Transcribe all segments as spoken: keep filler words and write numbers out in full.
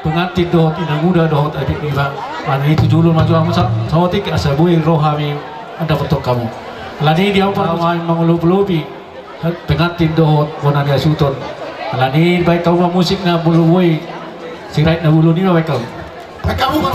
Pengantin dohot inanguda dohot adiknima. Alani i tu jolo ma jo hamu sa-, saotik asa boi ro hami mandapothon hamu. Alani i di hamu parhompu hami mangolopolopi pengantin dohot bona ni hasuhuton. Alani i baen hamu ma musik na molo boi, Sirait na Bolon i ma baen hamu. Baen hamu ma.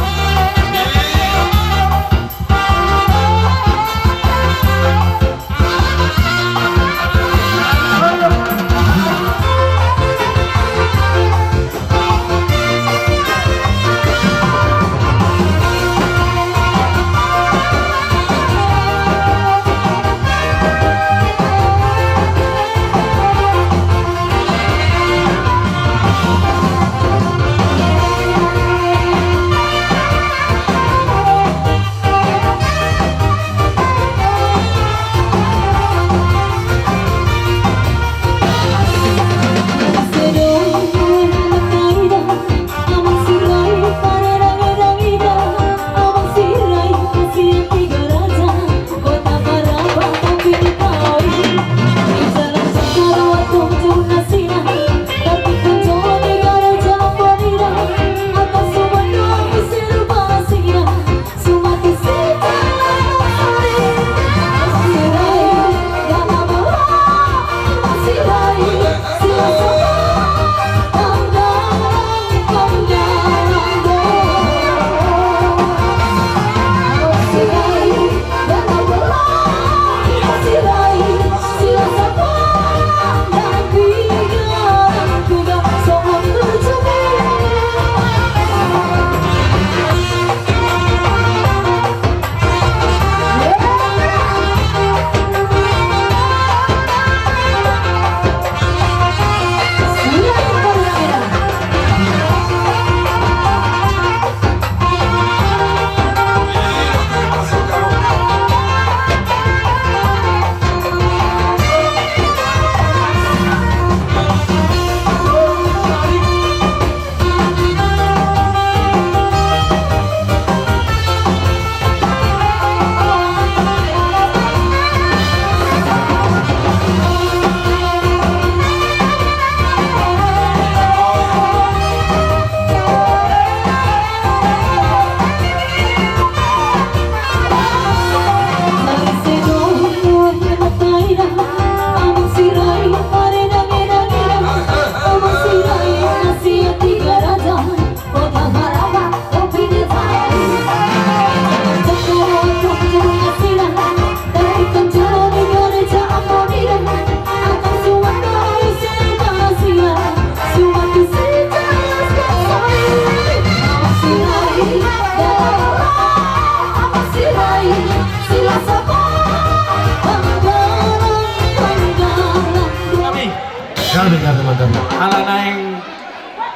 Gabe, gabe, mantap. Ala naeng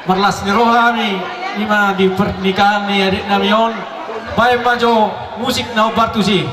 marlas ni roha hami, ima di pernikahan ni adiknami on, baen ma jo musik na hombar tusi.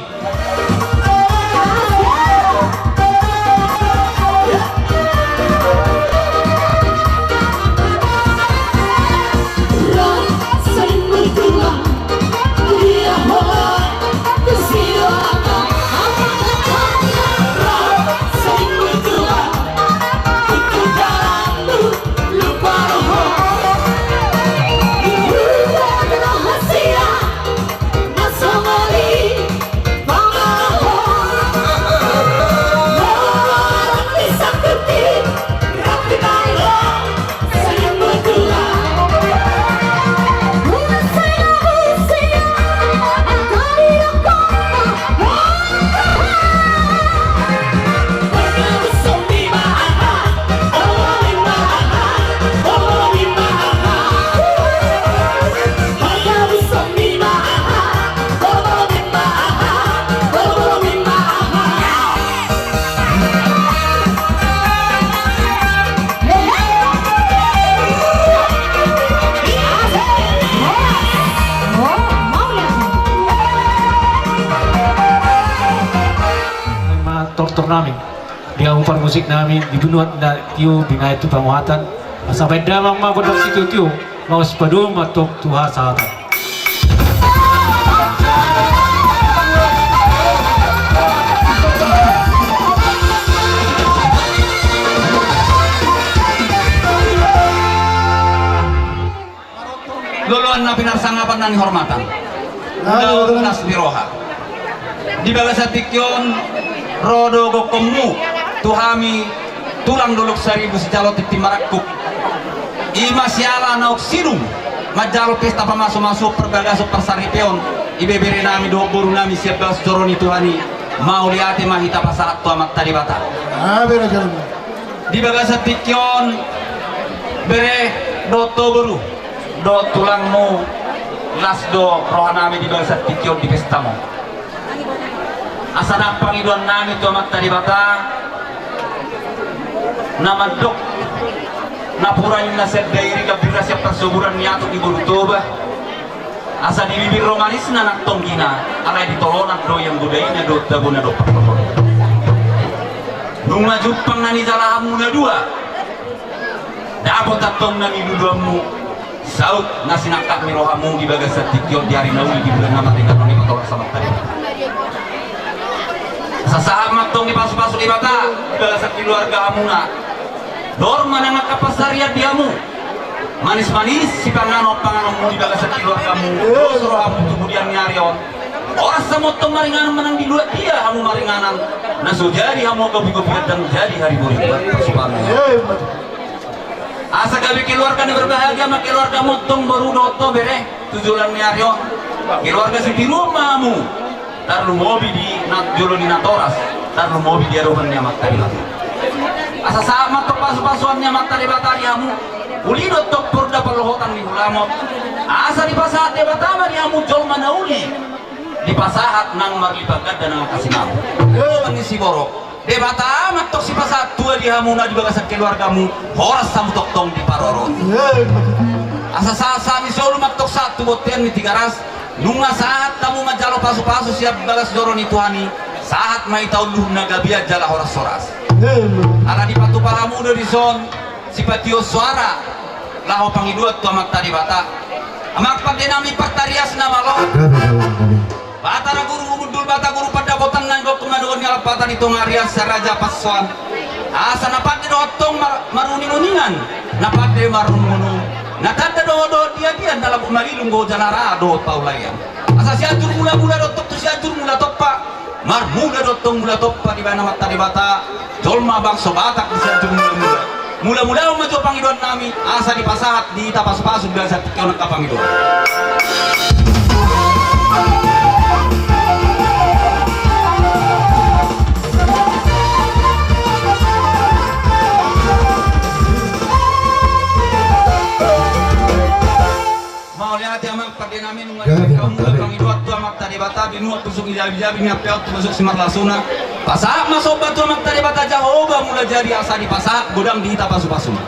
Tortor nami di hamu parmusik nami di banua na tio binahen tu panguhatan. Asa baen damang ma gondang sitiotio, laos padomu ma antong tu hasahatan. Loloan na pinarsangapan na nihormatan. Ulaon las ni roha. Di bagasan tingki on ro do gokhonmu tu hami tulang Dolok Saribu sijalo tintin marangkup. I ma siala naung sidung manjalo pesta pamasu-masu parbagason parsaripeon, ibebere nami dohot boru nami sian bagas joro ni Tuhan i. Mauliate ma hita pasahat tu Amanta Debata. Di bagasan tingki on, bere dohot boru dohot tulangmu, las do roha nami di bagasan tingki on di pestamu. Asa nang pangidoan nami tu Amanta Debata, na mandok napuran na sian Dairi, gambirna sian parsoburan, niatuk ni boru Toba. Asa di bibir ro manisna nang tonggina, alai di tolonan do ianggo daina dohot dabona dohot partohon. Nunga jumpang na nijala hamu na dua, dapot antong na niluluanmu. Saut na sinangkap ni rohamu di bagasan tingki on, di ari na uli, di bulan na maringanon i, patolak sama tadi. Sasahat ma antong di pasu-pasu Debata di bagasan keluarga hamuna. Dor ma nang angka pansarian di hamu. Manis-manis sipanganon panganonmu di bagasan keluargamu. Dos rohamu tu pudian ni ari on. Horas hamu antong maringanan manang di luat dia hamu maringanan. Na so jadi hamu gopi-gopian, ndang jadi hari bori buat pasupasu. Asa gabe keluarga na berbahagia ma keluargamu antong boru dohot bere tu joloan ni ari on. Keluarga sitiruon ma hamu. Tarlumobi di na-, jolo ni natoras, tarlumobi di adopan ni Amanta Debata. Asa sahat ma antong pasu-pasuan ni Amanta Debata di hamu. Uli do antong porda parlohotan ni hulamot. Asa dipasahat Debata ma di hamu jolma na uli. Dipasahat nang marlipat ganda nang angka sinamot. Jolma ni siborok. Debata ma antong sipasahat tua di hamu na di bagasan keluargamu, horas hamu tongtong diparorot. Asa sahat-sahat ni solu ma antong sahat tu bontean ni Tigaras, nunga sahat hamu manjalo pasu-pasu sian bagas joro ni Tuhan i, sahat ma hita on luhutna gabe jala horas-horas. Ala dipatupa hamu do dison, sipatio soara, laho pangidoan tu Amanta Debata. Amang pande nami partariasna malo. Bata na guru humundul, bata guru pandapotan, na ingkon mandohon ni alap bata di tonga ari asa raja pansoan. Asa na pande dohot tong mar-, maruning-uningan, na pande marunung-unung, na tanda dohot-dohot dia-dia, na lambok malilung gogo jala ra dohot paulaian. Asa Sianjur Mula-mula dohot tong tu Sianjur Mula Tompa. Marmula dohot tong Mula Tompa dibahen Amanta Debata. Jolma bangso Batak di Sianjur Mula-mula. Mula-mula on ma jo pangidoan nami, asa dipasahat di hita pasu-pasu di bagasan tingki on angka pangidoan. Mauliate amang pande nami, nunga dibahen hamu pangidoan tu Amanta Debata, binuat busuk ni jabi-jabi, ni ampeon tu busuk simarlasuna. Pasahat ma somba tu Amanta Debata Jahowa Mulajadi, asa dipasahat godang di hita pasu-pasuna.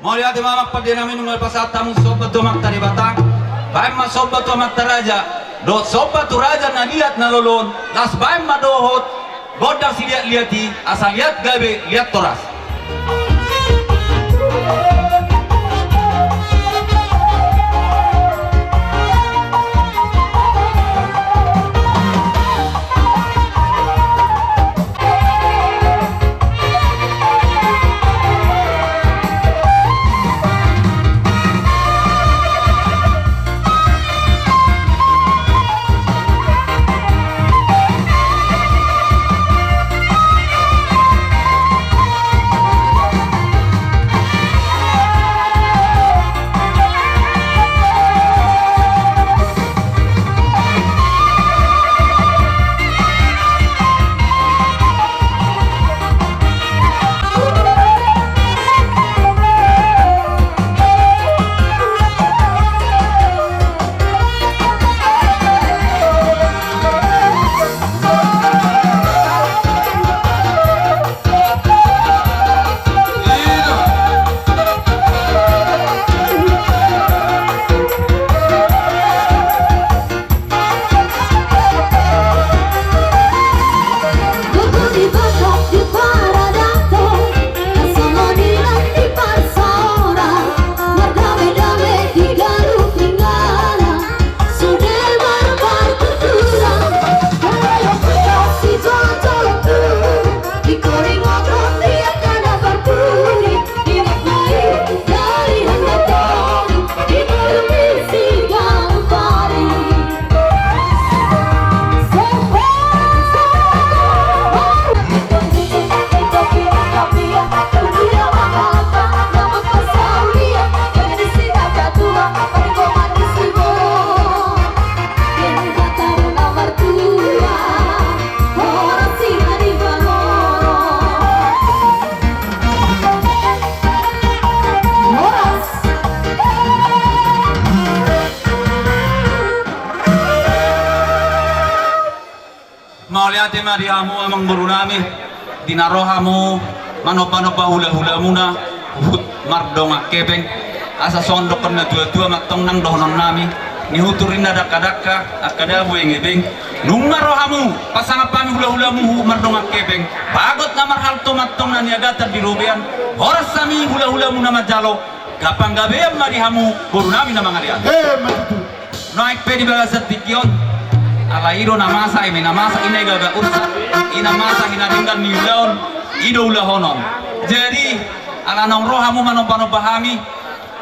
Mauliate ma amang pande nami, nunga dipasahat hamu somba tu Amanta Debata. Bahen ma somba tu amanta raja dohot somba tu raja na liat na lolo on. Las bahen ma dohot gondang siliat-liat i, asa liat gabe liat toras. Ate ma di hamu amangboru nami, di na ro hamu manomba-nomba hula-hulamuna huhut mardongan hepeng, asa songon dohonon ni na tua-tua ma antong nang dohonon nami, nihutur ninna dangka-dangka, angka dabu, eme-eme. Nunga ro hamu pasangap hami hula-hulamu huhut mardongan hepeng, bagot na marhalto ma antong na niagatan di robean, horas hami hula-hulamu na manjalo, panggabean ma di hamu boru nami na mangalean. Emma tutu. Naeng pe di bagasan tingki on, ala i do na masa, eme, na masa, i na i gaga ursa, i na masa, i na denggan ni ulaon, i do ulahonon. Jadi ala naung ro hamu manomba-nomba hami,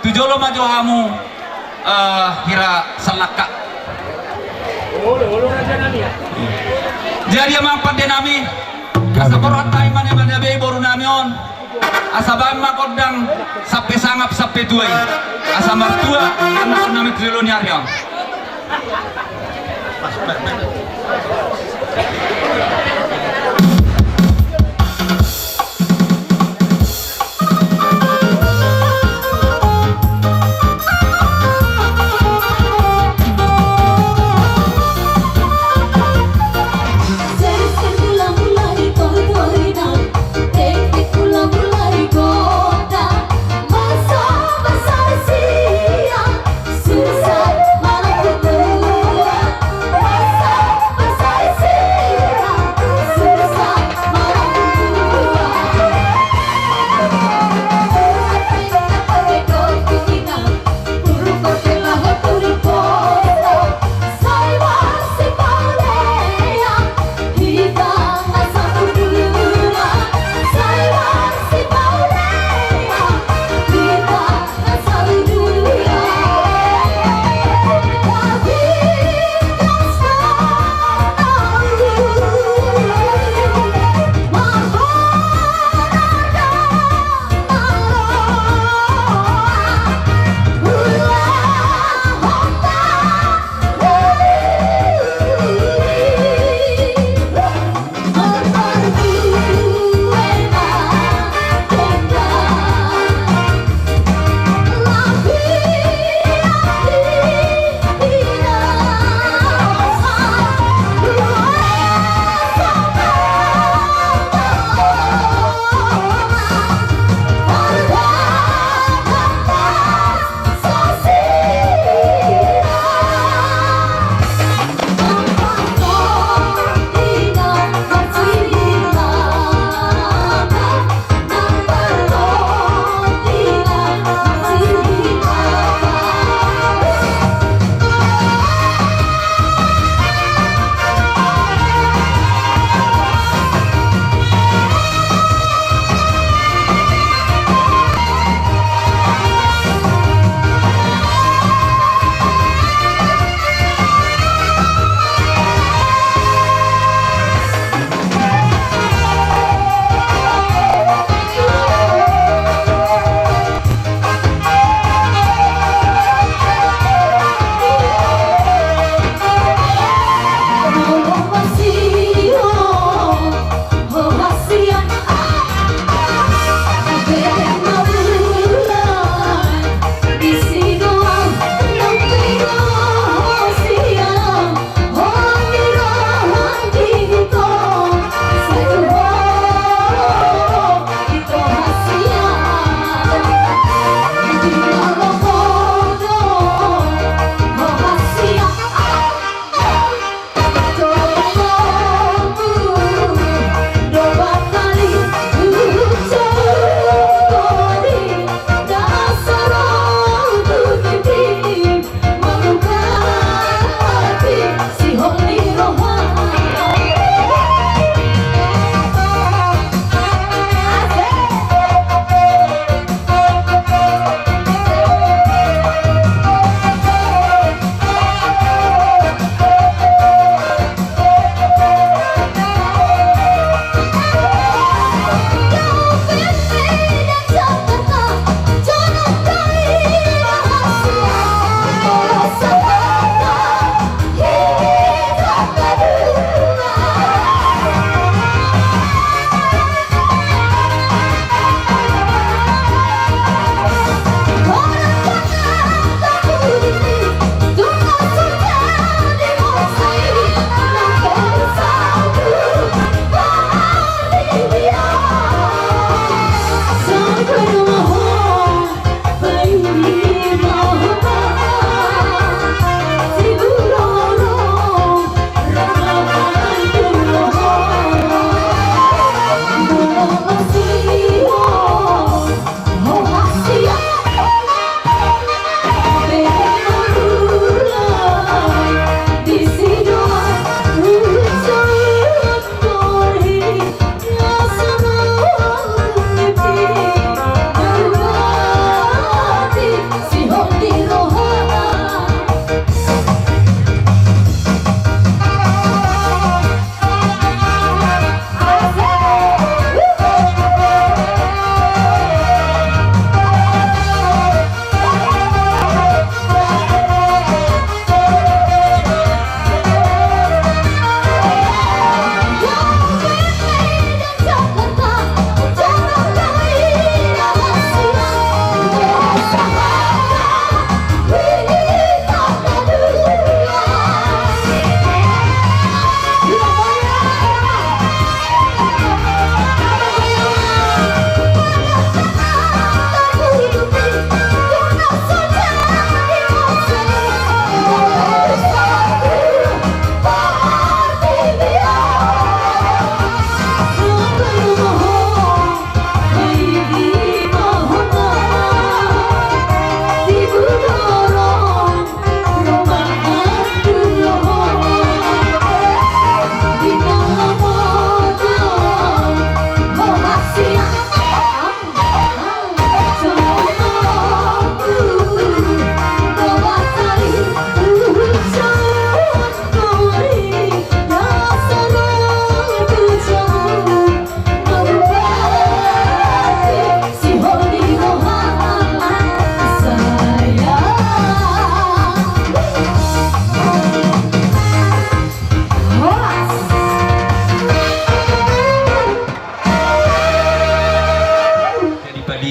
tu jolo ma jo hamu, eh, hira sallangka. Jadi amang pande nami, asa borhat hami mane-mane be boru nami on. Asa baen ma gondang sampe sangap sampe tua i. Asa martua anakkonami tu jolo ni ari on.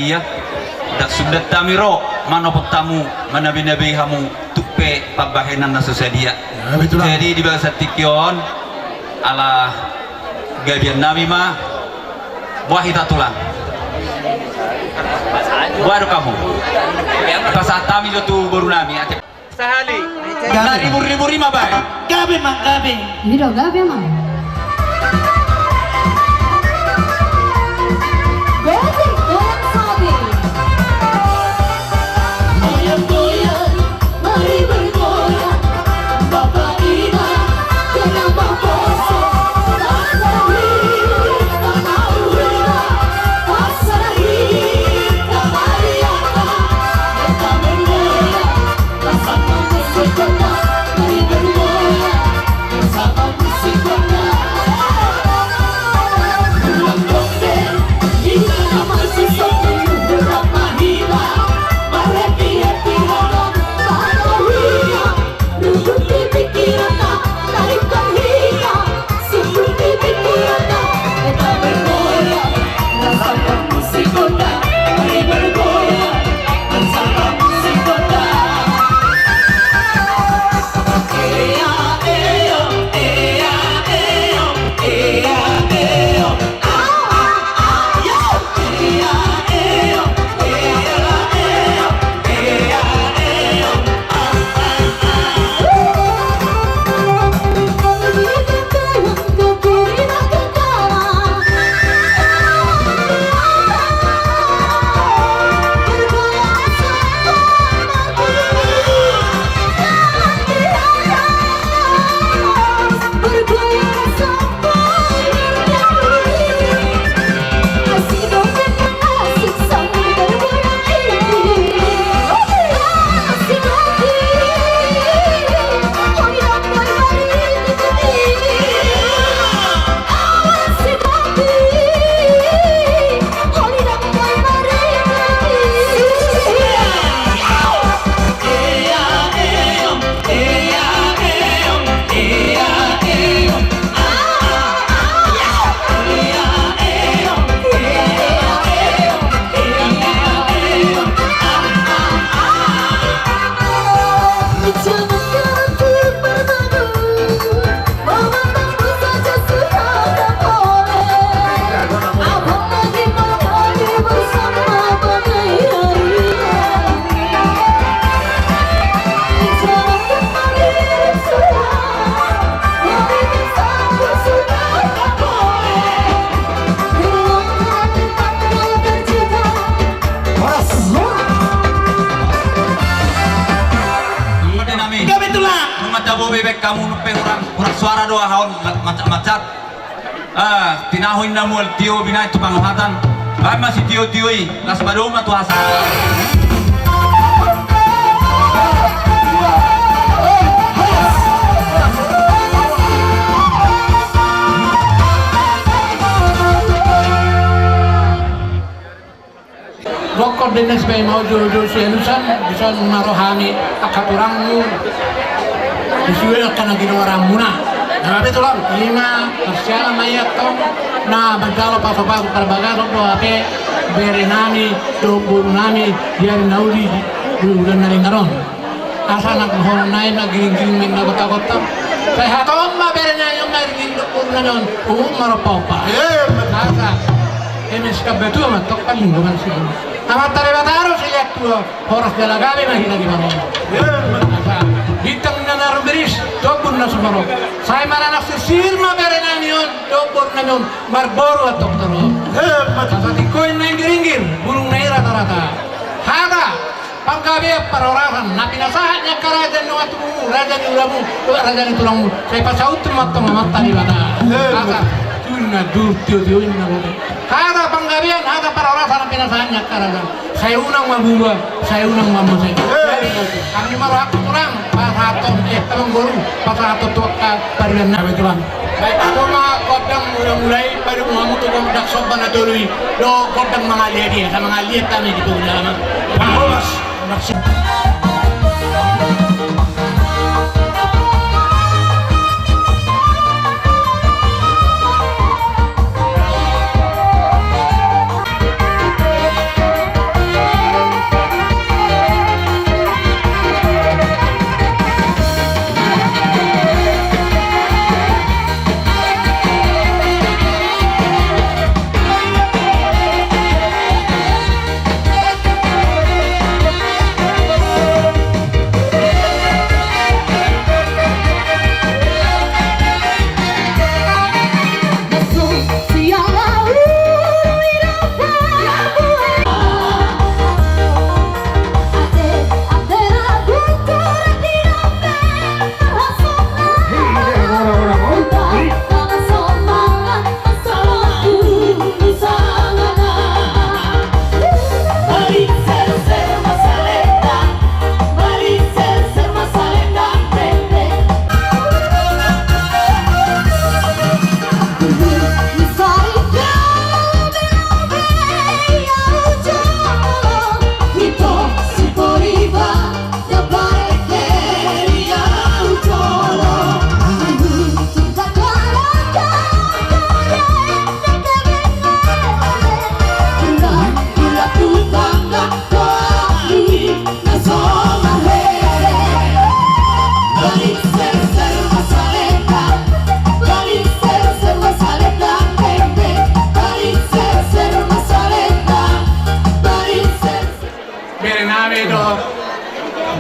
Ia, ndang sundat hami ro manopot hamu, manabei-nabei hamu, tung pe pambahenan na so sadia. Ya, betul. Jadi di bagasan tingki on, ala gabean nami ma, boha hita tulang. Boha do hamu. Pasahat hami jo tu boru nami, ate. Sahali. Gabe. Na ribur-ribur i ma baen. Gabe ma, gabe. Iya do, gabe ma. Goyang, goyang sabe. Goyang, goyang, mari bergoyang. Bapa inang, kenapa kosong? Pasar hita, pasar hita, pasar hita, mari angkat. Kita bergoyang. Horas. Gabe tulang. Nunga tabo bebek hamu, nunga pe hurang, hurang suara do aha on, mat-, macet-macet. Ah, tinahu inna mual tio binahen tu pangohatan. Baen ma sitio-tio i, las padomu ma tu hasa. Dokkon do inna sipaima, ojol-ojol sialusan, dison ma roha ni angka turangmu. Disi do angka na ginoaranmuna. Na gabe tulang. Ima parsialan ma i antong na manjalo pasu-pasu parbagason do hape bere nami dohot boru nami di ari na uli di bulan na denggan on. Asa nang hohom nai ma giring-giring ma inna gotta-gotta. Sai hatahon ma bere nai on ma giring-giring dohot boru nami on. Umum ma rompa-ompa. Asa eme sitambatua ma tong palinggoman sidung. Amanta Debata do sai liat tua. Horas jala gabe ma hita di parhorasan. Asa bintang na naru-naru beris dohot boru na sumorop. Sai maranak sirsir ma bere nami on dohot boru nami on marboru antong torop. Asa tingko i na inggir-inggir, bulung na i rata-rata. Hata panggabean parhorasan na pinasahat ni angka raja ni dongan tubumu, raja ni ulamu, raja ni tulangmu, sai pasaut ma antong Amanta Debata. Asa tu na dur tio-tio inna lote. Hata panggabean, hata parhorasan na pinasahat ni angka raja. Sai unang ma buba, sai unang ma muse. Hami ma rohangku tulang pasahathon, eh, amangboru, pasahathon tu angka pariban nami tulang. Baen hamu ma gondang mula-mula i, padomu hamu tu gondang somba na tolu i, dohot gondang mangaliat i, asa mangaliat hami di pogu ni alaman. Panghoras.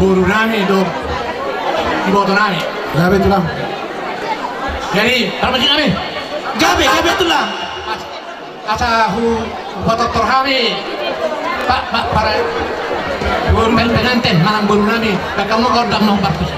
Boru nami do, iboto nami. Gabe tulang. Jadi, tarbaji nami. Gabe, gabe tulang. Asa hupatortor hami. Pak, pak, para boru nami, penganten, manang boru nami. Bakamuna gondang ma partus.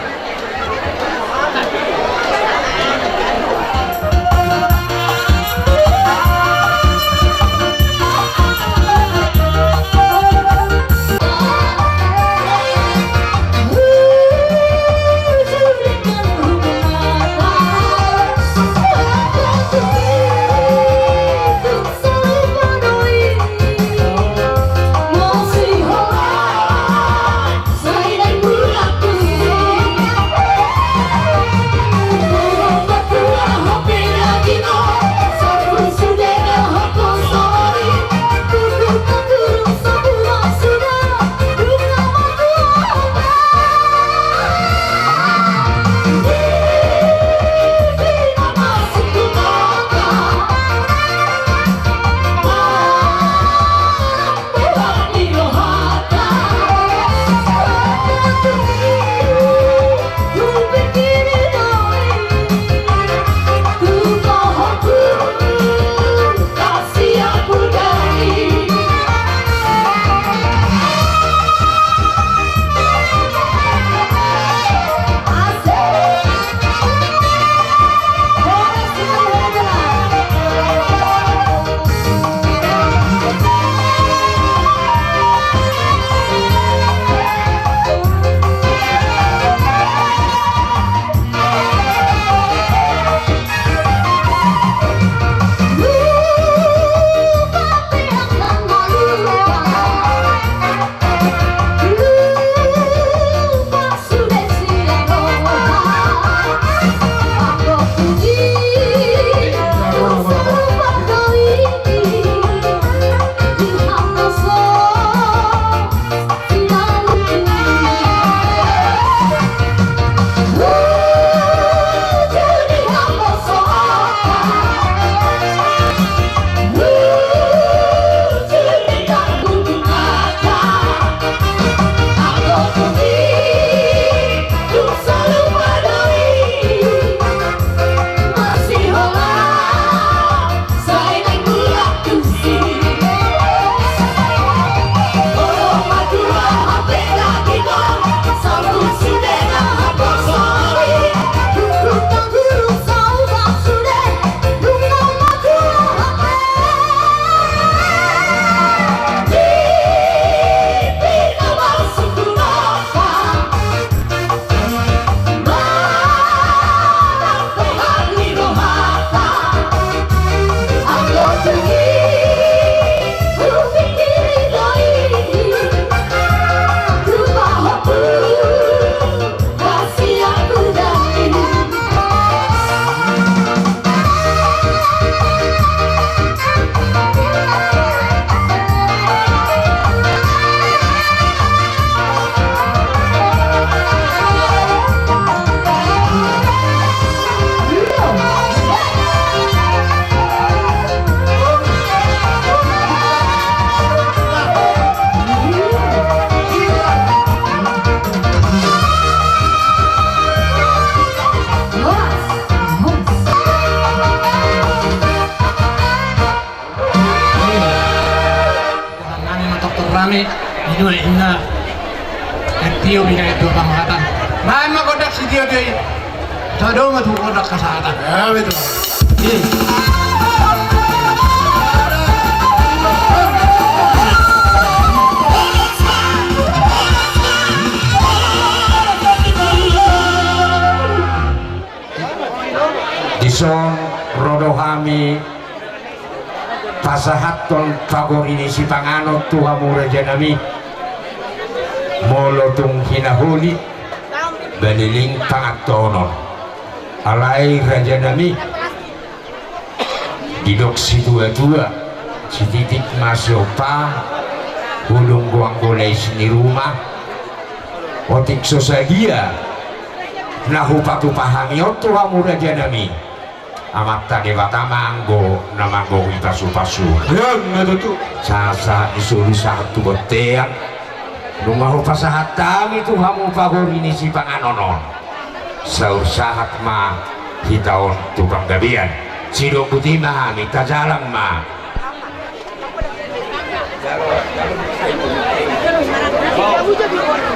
Nami ma toktok nami, i do inna. Tio bina itu pamahatan. Nami ma gondang sitio-tio i. Tado ma tu gondang hasahatan. Ya, betul. Dison ro do hami pasahathon pagori ni sipanganon tu hamu rajanami. Molo tung hinaholit, baliling pangantonon. Alai rajanami, didok situa-tua, sititik ma siompa, holong goang golais ni ruma. Otik so sadia na hupatupa hami on tu hamu rajanami, Amanta Debata ma anggo na manggohi pasu-pasu. Sahat-sahat ni solu sahat tu bontean. Nunga hupasahat hami tu hamu pagori ni sipanganon on. Saur sahat ma hita on tu panggabean. Sidok boti ma hami, tajalang ma.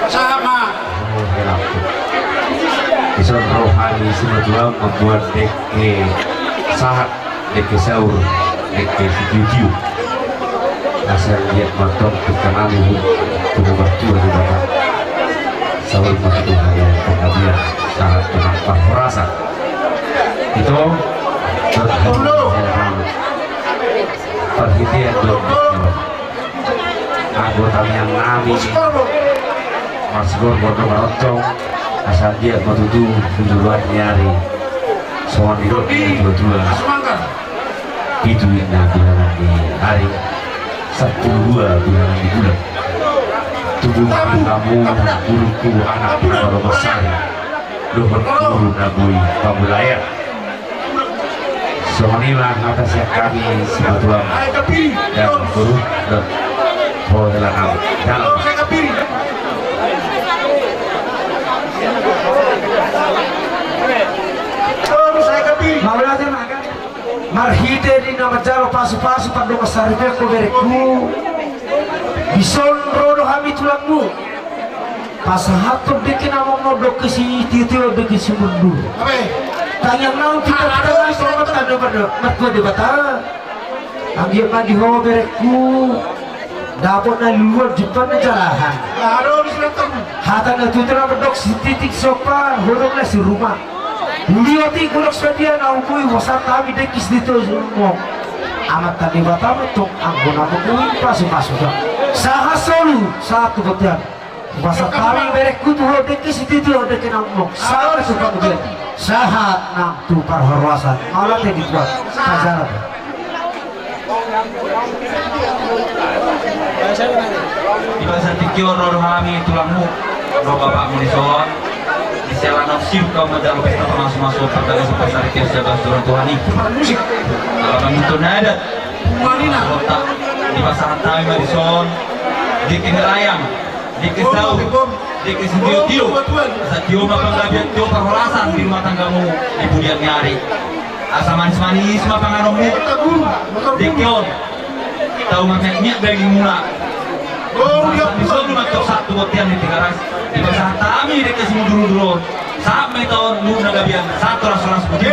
Sahat ma. Dison ro hami simatuam mamboan dengke sahat, dengke saur, dengke sitiotio. Asa anggiat ma tong tingki nami tu na martua Debata. Saur ma tu hami panggabean sahat tu na parhorasan. Ito. Parhitean do anggo tangiang nami, marsigor-gor do marontong, asa anggiat ma tutu hujuluan ni ari. Songon nidok ni natua-tua, pitu inna bulanan ni ari, sampulu dua bulanan ni bulan. Tubu ma hamu, gurungku, anak ni Palomasari, dohot guru na boi pamulaean. Songon i ma hata sian hami simatuam. Dalam guru dan hohelanam dalam. Mauliate ma. Marhite di na manjalo pasu-pasu pandongan saripeonku, berengku, dison ro do hami tulangmu. Pasahathon dengke na mamungka, dengke sitio-tio, dengke simundur. Tangiang naung pinta-pinta nami tu Amanta Debata, martua Debata. Anggiat ma di ho berengku, dapot na luluan, jumpang na jalahan. Hata na tutu na mandok, sititik somba, holong na siruma. Liot i, golok sadia na umui, hupasahat hami dengke sitio-tio. Amanta Debata ma tong anggo na mamungka pasu-pasu. Sahat solu, sahat tu bontean. Hupasahat hami berengku tu ho dengke sitio-tio, dengke na mamungka. Sahat tu bontean. Sahat nang tu parhorasan. Mauliate di Tuhan. Pajalan. Di bagasan tingki on ro do hami tulangmu, ro bapakmu dison. Di sela na sibuk hamu manjalo pesta pamasu-masu, pardalanan, parsaripeon sian bagas ni Tuhan i. Ala manuntun adat. Dipasahat hami ma dison dengke ni layang, dengke saur, dengke sitio-tio. Asa tio ma panggabean, tio parhorasan di rumah tanggamu di pudian ni ari. Asa manis-manis ma panganonmu. Dengke on, tau ma miak-miak dagingmuna. Asa dison ma tong sahat tu bontean di Tigaras. Dipasahat hami dengke simundur-undur on. Sahat ma hita on, nunga gabean, sahat tu las-las puti.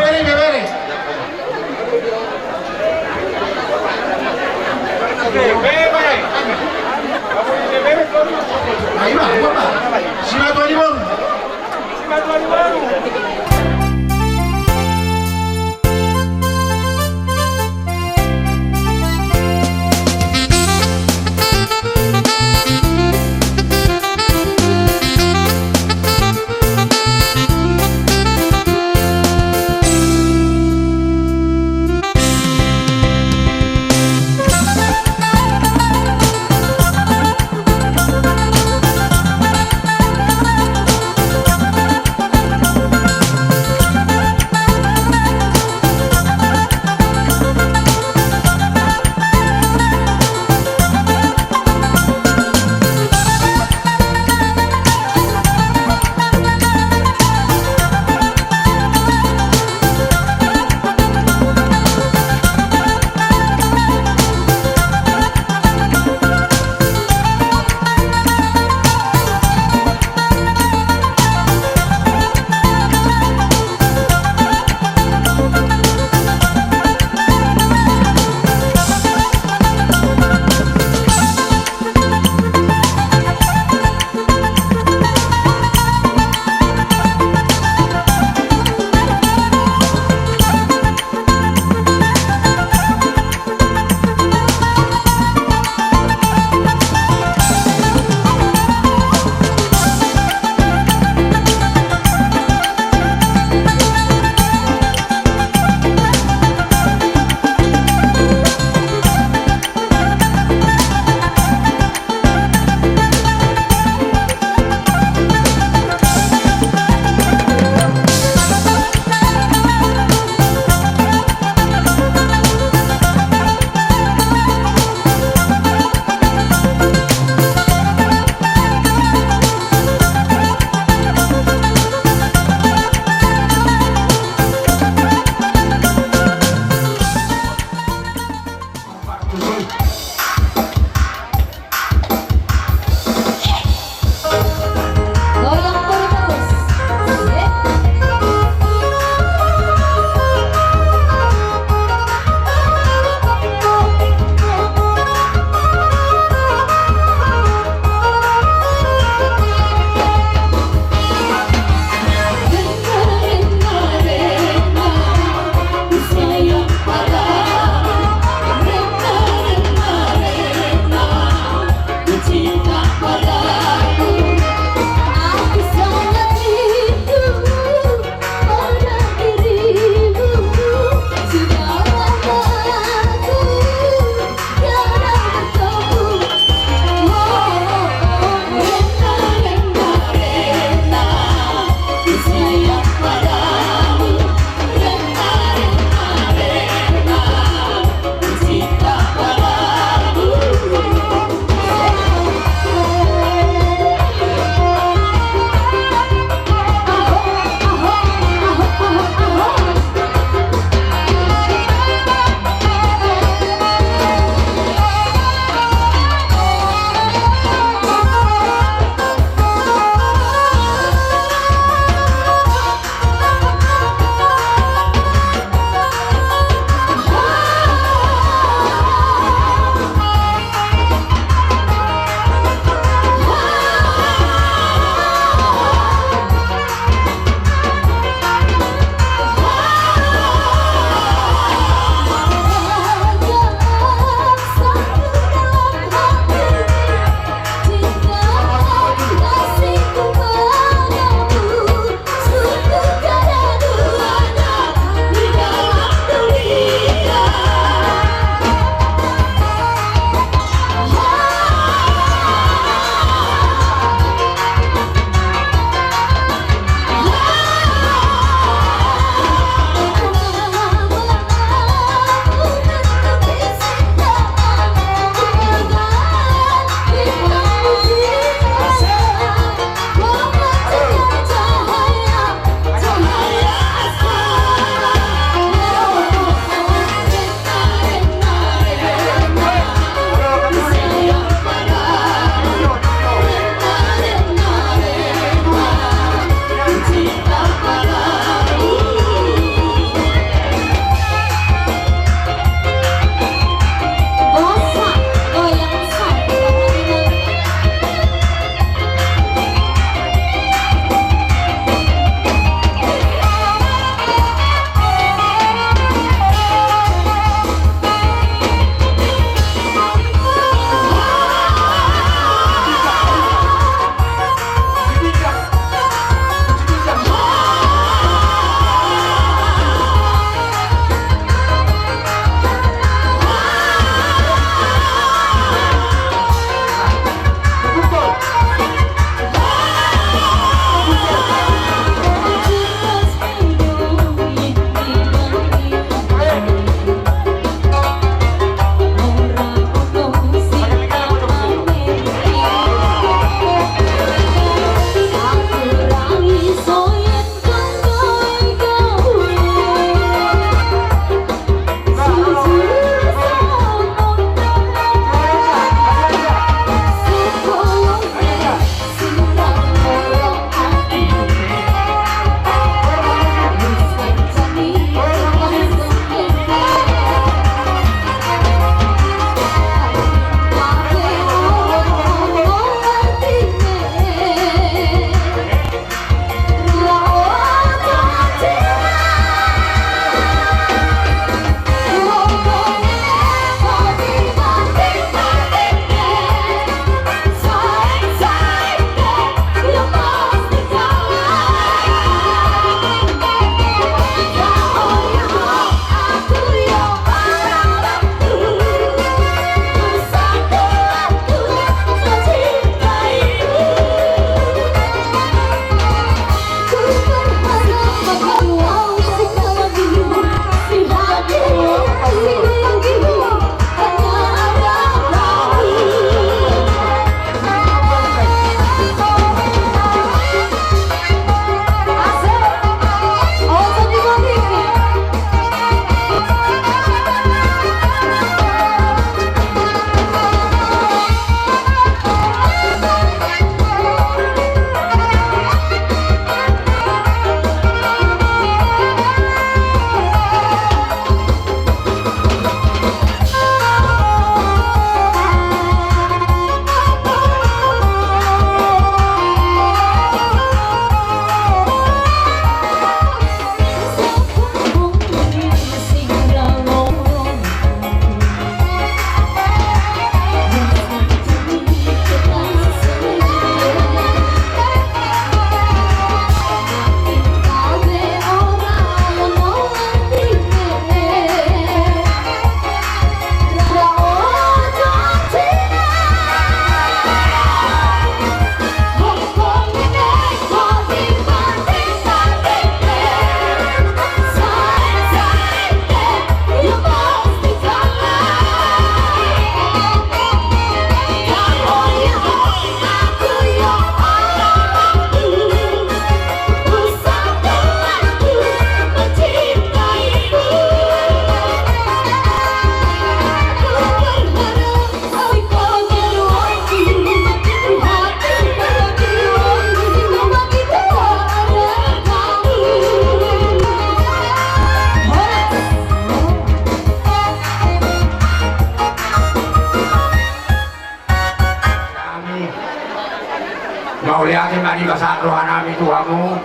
Mauliate ma di bagasan rohanami tu hamu.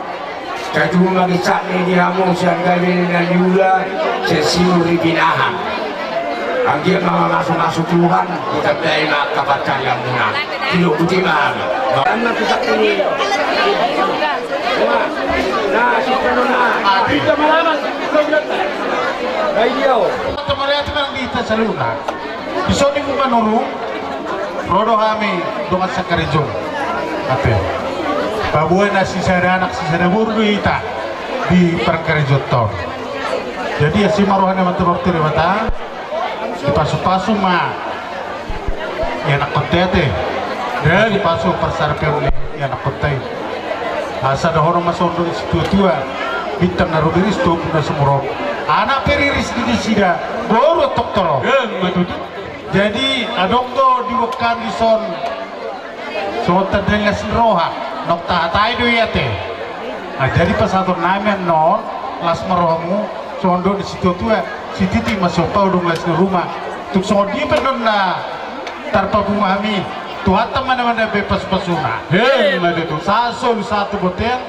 Sai tubu ma ginjang ni di hamu sian gabe na niula, sian sinur ni pinahan. Anggiat ma mamasumasu Tuhan, ditandai ma angka pancayanmuna. Tilobuti ma hami. Anna pusat ini. Nah, siapa nona? Kita malaman. Nah, iya. Teman-teman, kita saluhutna. Dison i, Manurung, ro do hami dongan sakarejo. Ate. Paboa na sisada anak sisada boru do hita di parkarejoanta on. Jadi asi ma roha ni Amanta Martua Debata, dipasupasu ma ianakkonta i ate. Dipasupasu parsaripeon ni ianakkonta i. Asa dohonon ma songon dok ni situatua, bintang na rumiris, tobu na sumurop. Anak pe riris di nasida, boru antong torop. Emma tutu. Jadi adong do di bongkan dison songon tanda las ni roha, naung tahatai do i ate. Nah, jadi pasahatonnami annon, las ma rohamu, songon dok ni situatua, sititi ma sompa, udung las ni ruma. Tung songon dia pe annon na tarpabunga hami, Tuhanta ma na manambai pasupasuna. Emma tutu. Sahat solu sahat tu bontean,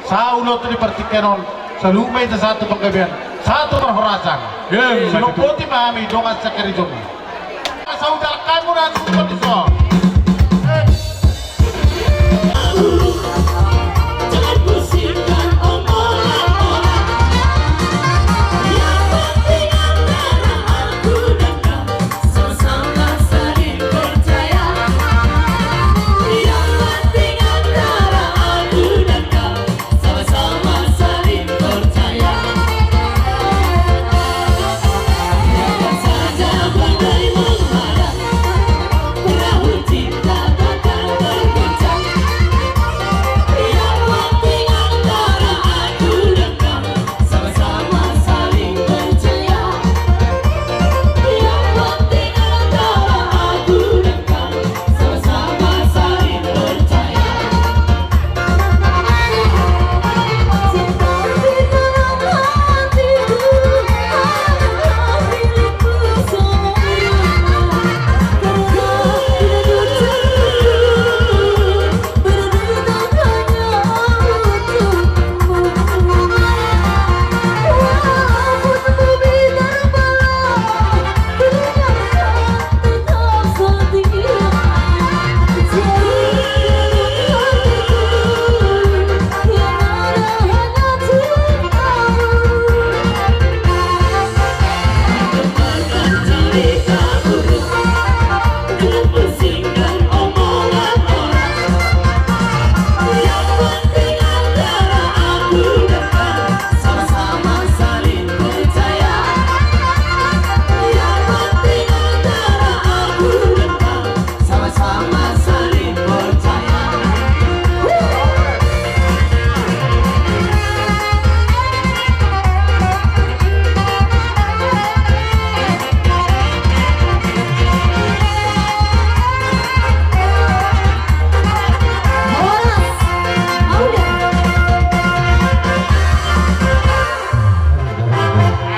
sahat uloto di partingkian on, saluhut ma hita sahat tu panggabean, sahat tu parhorasan. Emma tutu. Silomboti ma hami dongan sakarejomu. Saudara kamu dan support dison.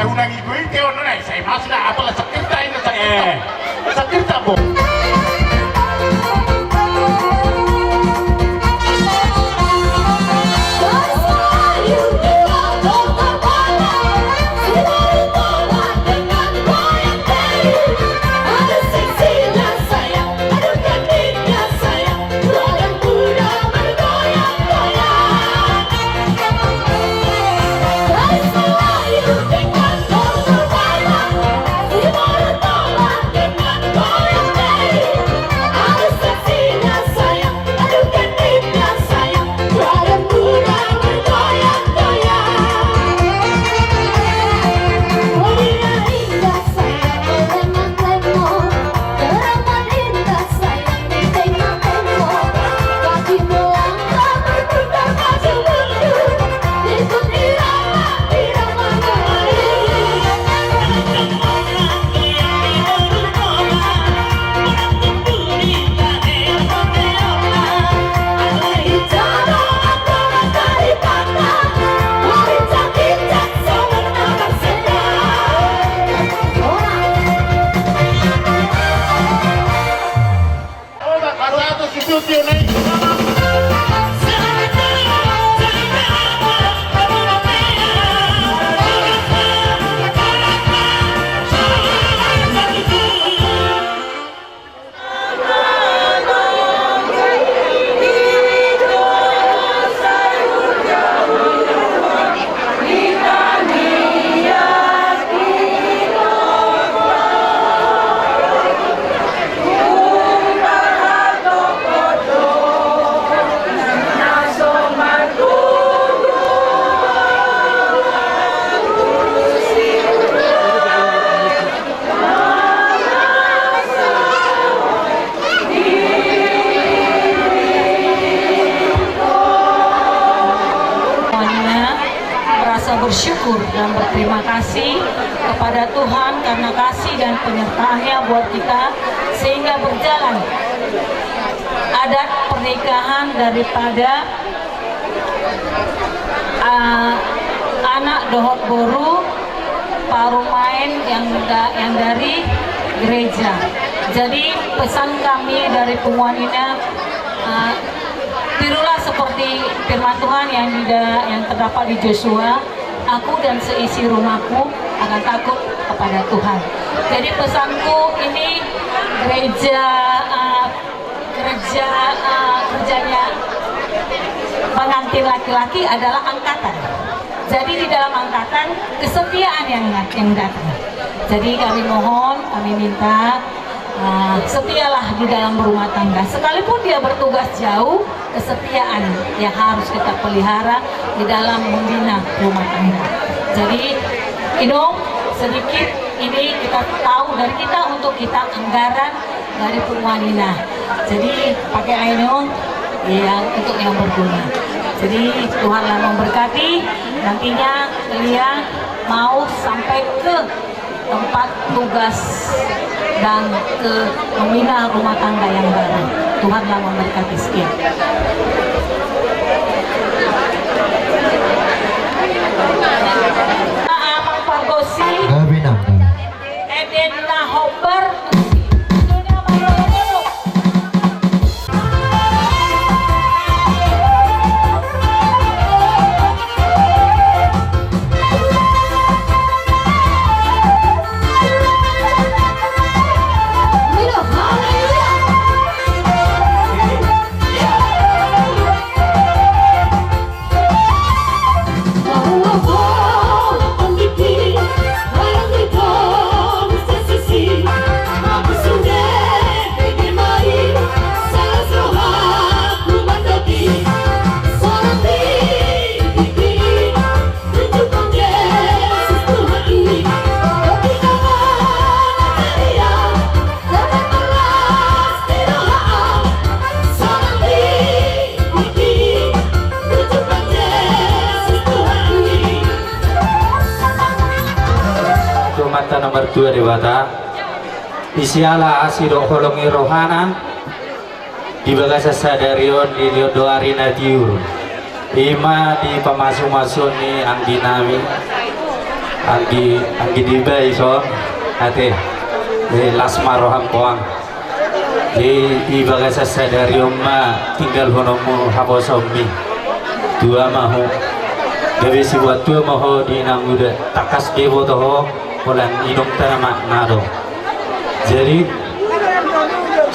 Unang igo i teon nai, sai masuk na apala sakirta ini, sakirta. Sakirta bo. Kasih kepada Tuhan karena kasih dan penyertaan-Nya buat kita, sehingga berjalan adat pernikahan daripada, ah, anak dohot boru, parumaen yang da-, yang dari gereja. Jadi, pesan kami dari Punguan Inah, ah, tirulah seperti firman Tuhan yang di da-, yang terdapat di Josua, "Aku dan seisi rumahku akan takut kepada Tuhan." Jadi, pesanku ini, gereja, eh, kerja, eh, kerjanya pengantin laki-laki adalah angkatan. Jadi, di dalam angkatan, kesetiaan yang, yang datang. Jadi, kami mohon, kami minta, eh, setialah di dalam rumah tangga. Sekalipun dia bertugas jauh, kesetiaan yang harus kita pelihara di dalam membina rumah tangga. Jadi, Inong, sedikit ini kita tahu dari kita untuk kita anggaran dari Punguan Inah. Jadi, pakai, Inong, yang untuk yang berguna. Jadi, Tuhanlah memberkati. Nantinya, kalian mau sampai ke tempat tugas dan ke membina rumah tangga yang baru. Tuhanlah memberkati. Sekian. Amang pargonsi. Gabe nang. Eden na hombar. Amanta na martua Debata, di siala asi dohot holong ni rohana, di bagasan sadari on dilehon do ari na tiur, i ma di pamasumasuon ni anggi nami, anggi, anggi Deba ison, ate, eh, las ma roham poang. Di, di bagasan sadari on ma tinggalhononmu haposoonmi. Tua ma ho. Gabe sibuat tua ma ho di inanguda. Tangkas diboto ho, holan inongta na manang na adong. Jadi,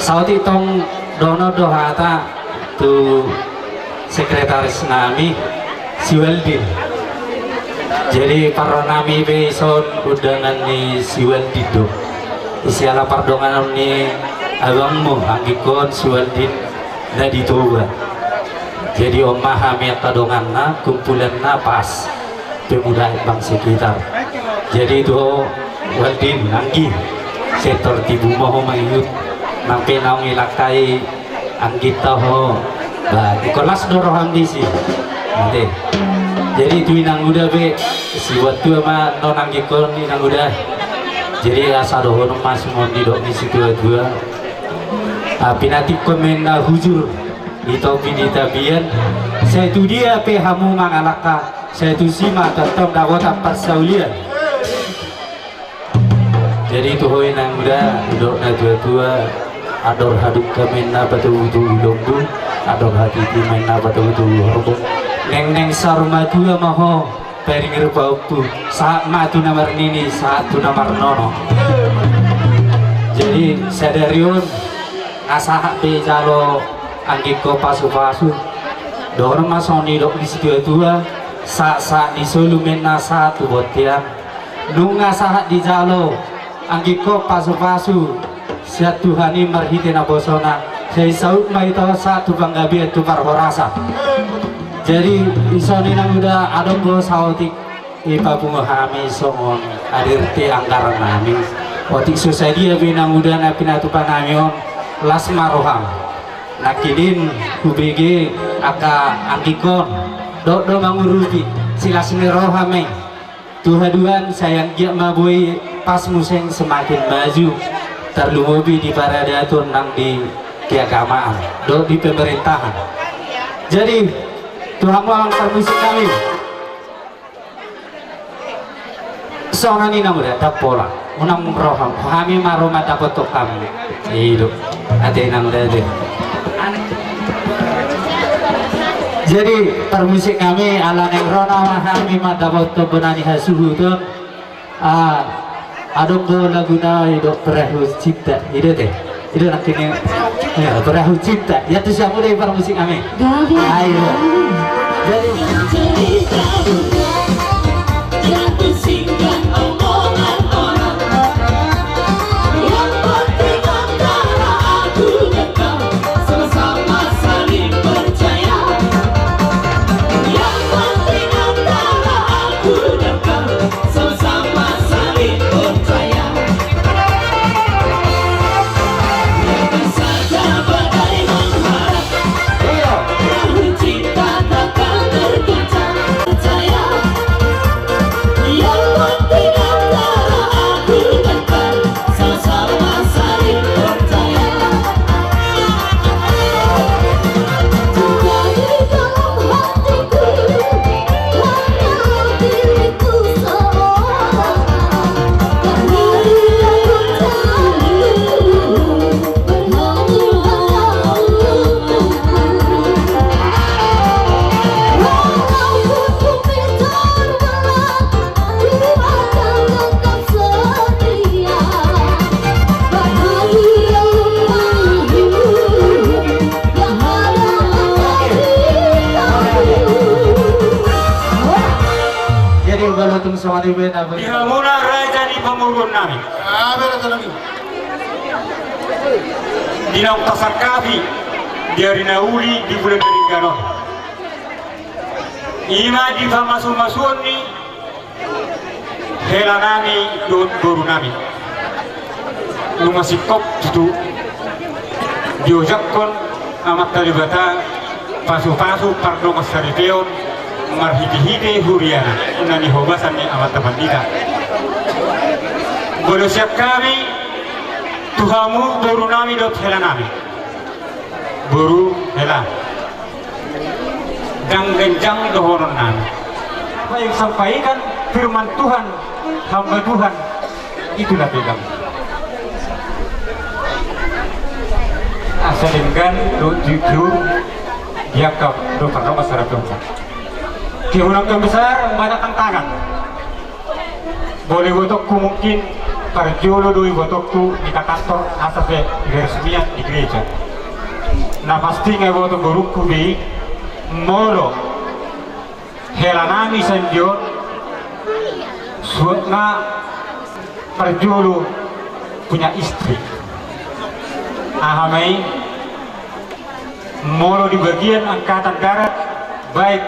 saotik tong dohonon do hata tu sekretaris nami, si Waldin. Jadi, parro nami pe ison undangan ni si Waldin do. Di siala pardonganon ni abangmu, anggingkon si Waldin na di Toba. Jadi, on ma hami angka donganna, kumpulanna pas Pemuda Embang sekitar. Jadi tu ho Waldin, anggi, sektor tibu ma ho mangihut. Nang pe naung ilangkai angginta ho. Ba, ingkon las do roham disi. Ate. Jadi tu inanguda pe, sibuat tua ma annon anggingkon inanguda. Jadi asa dohonon ma songon nidok ni situa-tua. Ah, pinantikhon ma inna hujur di topi ni tapian. Sai tu dia pe hamu mangalangka, sai tusi ma tongtong dapotan parsaulian. Jadi tu ho inanguda, didok na tua-tua, andor hadungka ma inna patogu-togu lombu, andor hatiti ma inna patogu-togu horbo. Nengneng saur matua ma ho, paringir pahompu, sahat ma tu na marnini, sahat tu na marnono. Jadi sadari on, nga sahat be jalo anggingkon pasu-pasu. Dohonon ma songon nidok ni situa-tua, sahat-sahat ni solu ma inna sahat tu bontean. Nunga sahat dijalo anggingkon pasu-pasu sian Tuhan i marhite naposona, sai saut ma ito sahat tu panggabean tu parhorasan. Jadi ison inanguda, adong do saotik i papungu hami songon A D R T anggaran nami. Otik so sadia pe inanguda na pinatupa nami on, las ma roham. Nangkining hubege angka anggingkon, dohot do mangurupi, silas ni roha ma i. Tu haduan, sai anggiat ma boi pas muse semakin maju, tarlumobi di paradaton nang di keagamaan dohot di pemerintahan. Jadi, tu hamu amang parmusik nami, songon i nang ro, ndang pola. Unang ro hamu, hami ma ro mandapothon hamu. I do. Ate nang ro ate. Jadi, parmusik nami, ala naeng ro nama hami mandapothon bona ni hasuhuton. Ah, adong do laguna i do, Perahu Cinta. I do ate. I do nangkin i. Ya, Perahu Cinta. Ia tu siamu do i parmusik nami. Gabe. Ayo. Jadi, Jadi, uga lotung songon i be na. Di hamuna raja ni pamoruon nami. Di naung tasangkapi di ari na uli di bulan Dinggan on. I ma di pamasumasuon ni hela nami dohot boru nami. Nunga singkop tutu diojakhon Amanta Debata pasupasu pardongansaripeon marhitehite huriana na nihobasan ni amanta pandita. Molo sian hami tu hamu boru nami dohot hela nami. Boru, hela. Ndang ganjang dohonon nami. Apa yang sampaikan firman Tuhan, hamba Tuhan, itulah pegang. Asa denggan dohot jujur, dianggap dohot pardongansaripeon. Kehormatan besar, banyak tantangan. Molo ibotongku mungkin parjolo do ibotongku di kantor asa pe peresmian di gereja. Na pasti nga iboto borungku be i molo hela nami sian dia on suat nga parjolo punya istri. Aha ma i molo di bagian angkatan darat baik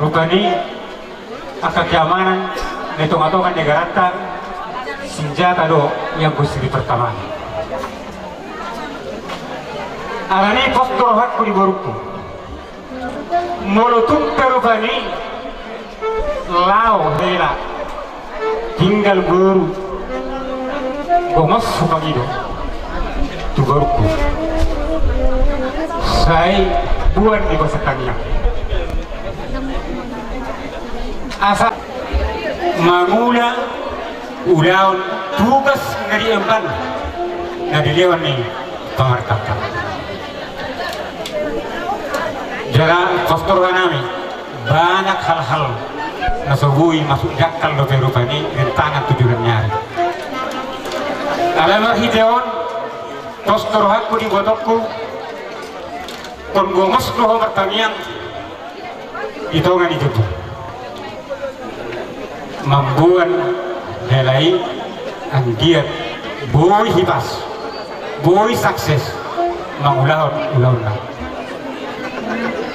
rupani angka keamanan na di tongatonga ni negaranta, sinjata do ianggo siri pertama. Alani pos do rohangku di borungku. Molo tung pe rupani laho hela tinggal boru, gomos hupangido tu borungku. Sai buan di basa tangiang. Asa mangula ulaon tugas na diemban na dilehon ni pamarentanta. Jala pos do roha nami, banyak hal-hal na so boi masuk di angkal dope rupani rintangan tu joloan ni ari. Alai marhite on pos do rohangku di ibotongku, ingkon gomos do ho martangiang di tonga ni jolo. Mamboan hela i anggiat boi hipas, boi sukses mangulahon ulaonna.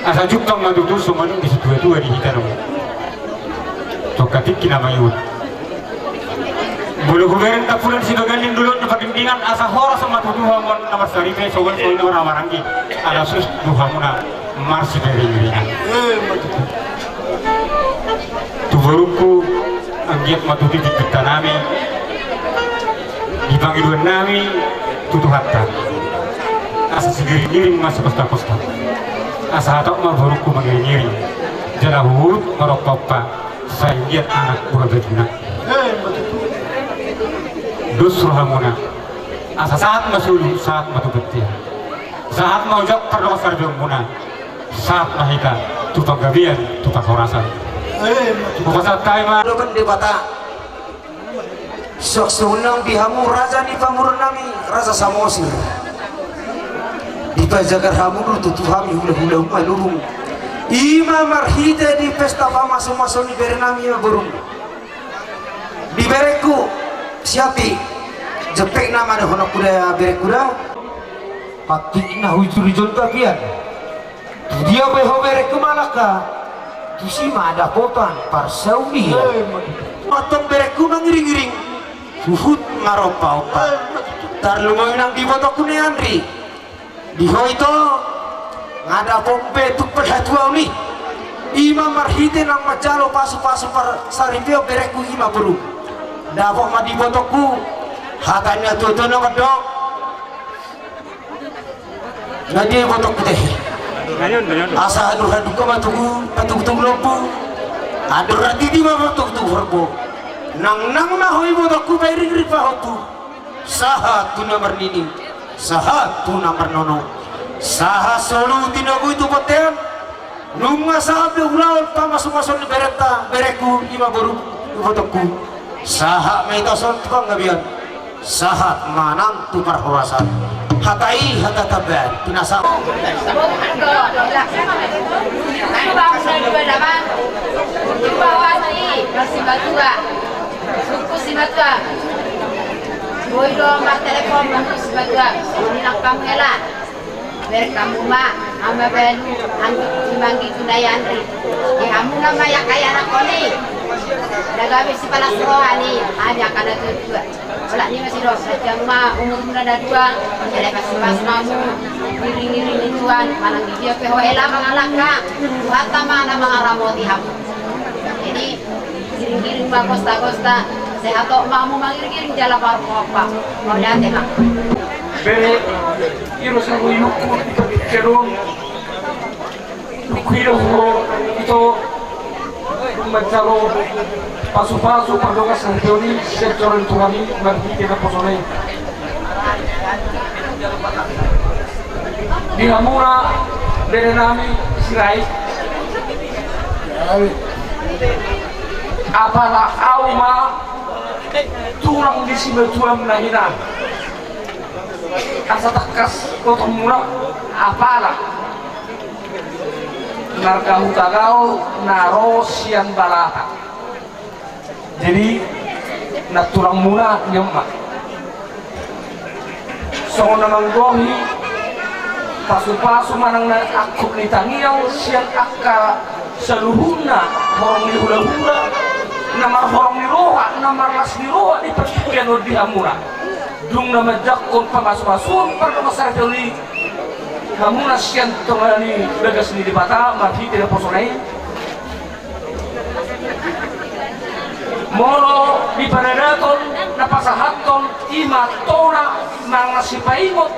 Asa jumpang ma tutu songon di situatua di hita on. Tongka tingki na mangihut. Molo hubereng tampulan sibagian ni dolok na pardingdingan asa horas ma tutu hamu na marsaripe songon songon na maranggi. Ala sus do hamuna marsipiringiringan. Tu borungku. Anggiat ma tutu di pintanami, di pangidoannami tu Tuhanta, asa sigiringiring ma sipostaposta. Asa hatop ma borungku mangiringiring, jala huhut marompaompa, sai anggiat anak buha bajuna. Dos rohamuna, asa sahat ma solu, sahat ma tu bontean. Sahat ma ujak pardongan saripeonmuna. Sahat ma hita tu panggabean, tu parhorasan. Hupasahat hami ma. Dohot Debata. Suang songon nang di hamu raja ni pamoruonnami, Raja Samosir. Dipajagar hamu do tutu hami hulahula Manurung. I ma marhite di pesta pamasumasu ni berenami i ma borum. Di berengku, siapi, jempek nama dohononku da berengku da. Patik na hujur-hujur tapian. Tu dia pe ho berengku mangalangka, tusi ma dapotan parsaulian. Antong berengku mangiringiring, huhut marompaompa. Tarlumobi nang di ibotongku Ni Andri. Di ho ito, nga dapot be tung parhatuaon i. I ma marhite nang manjalo pasupasu parsaripeon berengku i ma boru. Dapot ma di ibotongku, hata ni natuatua na mandok. Na dia ibotongku te. Asa andor hadungka ma tugu, patugutugu lombu. Andor hatiti ma patugutugu horbo. Nangnang ma ho ibotongku pairingring pahompu. Sahat tu na marnini, sahat tu na marnono. Sahat solu tinogu i tu bontean. Nunga sahat be ulaon pamasumasuon ni berenta, berengku i ma boru, ibotongku. Sahat ma hita on tu panggabean. Sahat ma nang tu parhorasan. Hata i hata tambahan. Pinasahat. Suku simatua. Boi do martelepon ma tu simatua. Songon i nang hamu hela. Bereng hamu ma, hamu ma balu, anggi, imanggi tu na i Andri. Di hamu na ma i angka ianakhon i. Na gabe sipalas roha ni hami angka natuatua. Olat ni ma sidok, sai hamu ma umurmuna na dua, jala pasupasu ma hamu, iringiring ni Tuhan, manang di dia pe ho hela mangalangka, Tuhanta ma na mangaramoti hamu. Jadi, iringiring ma gostagosta, sai hatop ma hamu mangiringiring jala marompa. Mauliate ma. Bere, i do sago inongku, di patikkedon. Dung huida ho ito, manjalo pasupasu pardongan saripeon i sian joro ni Tuhan i marhite naposona i. Di hamuna berenami Sirait. Apala au ma tulang ni simatuam na hinan. Asa tangkas botoonmuna apala marga Hutagaol na ro sian Balata. Jadi, nantulangmuna ni on ma. Songon na manggohi pasupasu manang na angkup ni tangiang sian angka saluhutna horong ni hulahula, na marhorong ni roha, na marlas ni roha di partingkian on di hamuna. Dung na manjangkon pamasumasuon pardongan saripeon i, hamuna sian tonga ni bagas ni Debata marhite naposona i. Molo diparadaton na pasahathon i ma tona manang sipaingot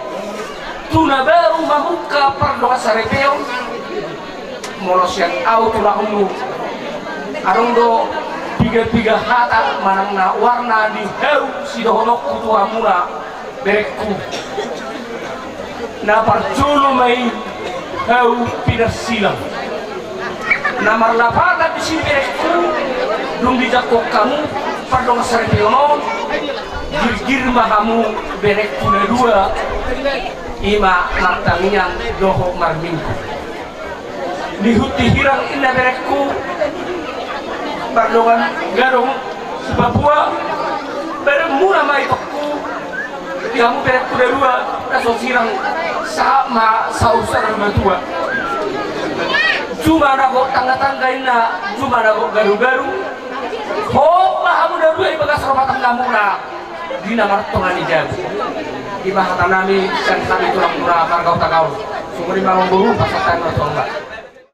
tu na baru mamungka pardongan saripeon. Molo sian au tulangmu, adong do piga-piga hata manang na warna di hau sidohononku tu hamuna berengku. Na parjolo ma i hau pinarsilang. Na marlapatan disi berengku, dung dijangkon hamu pardongan saripeon on, girgir ma hamu berengku na dua, i ma martangiang dohot marminggu. Dihut dihirang inna berengku, pardongan gadong si Papua, berengmuna ma itongku, di hamu berengku na dua, na so sirang, sahat ma sausar matua. Juma na gok tangga-tangga inna, juma na gok garu-garu, hot ma hamu na dua i bagas rumah tanggamuna. Di na martonga ni jabu. I ma hatanami sian hami tulangmuna marga Hutagaol. Sumuri ma mamboru pasahat hami ma tu hamu.